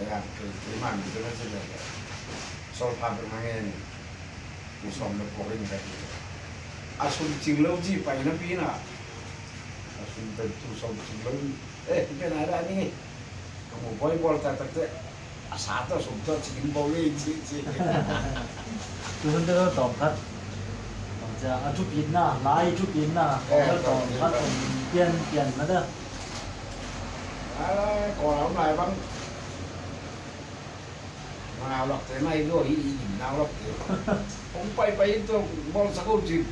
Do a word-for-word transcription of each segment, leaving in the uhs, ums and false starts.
Kei, kei man mi te na ci le. Solfa bek na ngen. Pu sawm le pawk in ka ti. A sum cing lo ci pai na pi na. A sum pen tu sawm cing lo. Eh, pen a da ni. Ka mu boy bol ta tak te. A sa to sum to cing bo le ci ci. Tu hun te lo tawm khat. Tawm cia a thupitna, lai thupitna. Eh, tawm khat tawm khat pian pian na da. Ala, ko lau nai bang. Nau lak te nai lo hi i nau lak te. Hong pai pai to bol sa ko ci.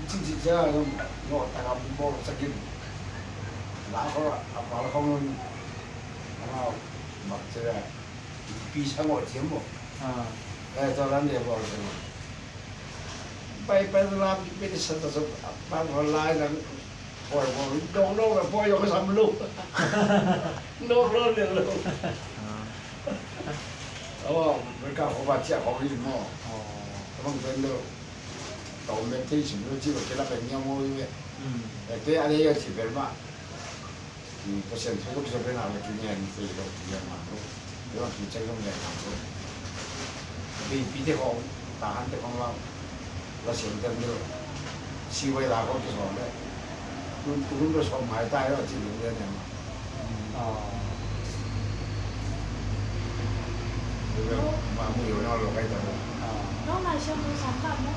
Ci ci cia lo ta ka bol sa kin. La ko a pa la ko ngun. Nau bak cia. Pi sa ngo ci mo. Ah. Eh, to lan de bol sa ngo. Pai pai la pi pi sa ta sa pa ko lai lang. Poi poi dong dong la poi yong sam lu. Dong dong dong lu. Oh, mereka ko baca ko ni mo. Oh. Teman bendo. Tau meditation lu ci ba kila ben nyamo iwe. Hmm. Ete ale yo ci ben ma. Pasian thu tuk ci ben ale ki ngen ci lo ki ngen ma lu. Yo ki cek lo ngen ma lu. Bi bi te ko tahan te ko la. La siam tem deuh. Siwai la kong kisawm leh. Hun, hun ka sawm mai tai lo cih lung lian em. Ah. Lung lian ma mu yo na lo kai ta lo. Ah. Nong nai siam lo sam tam mo.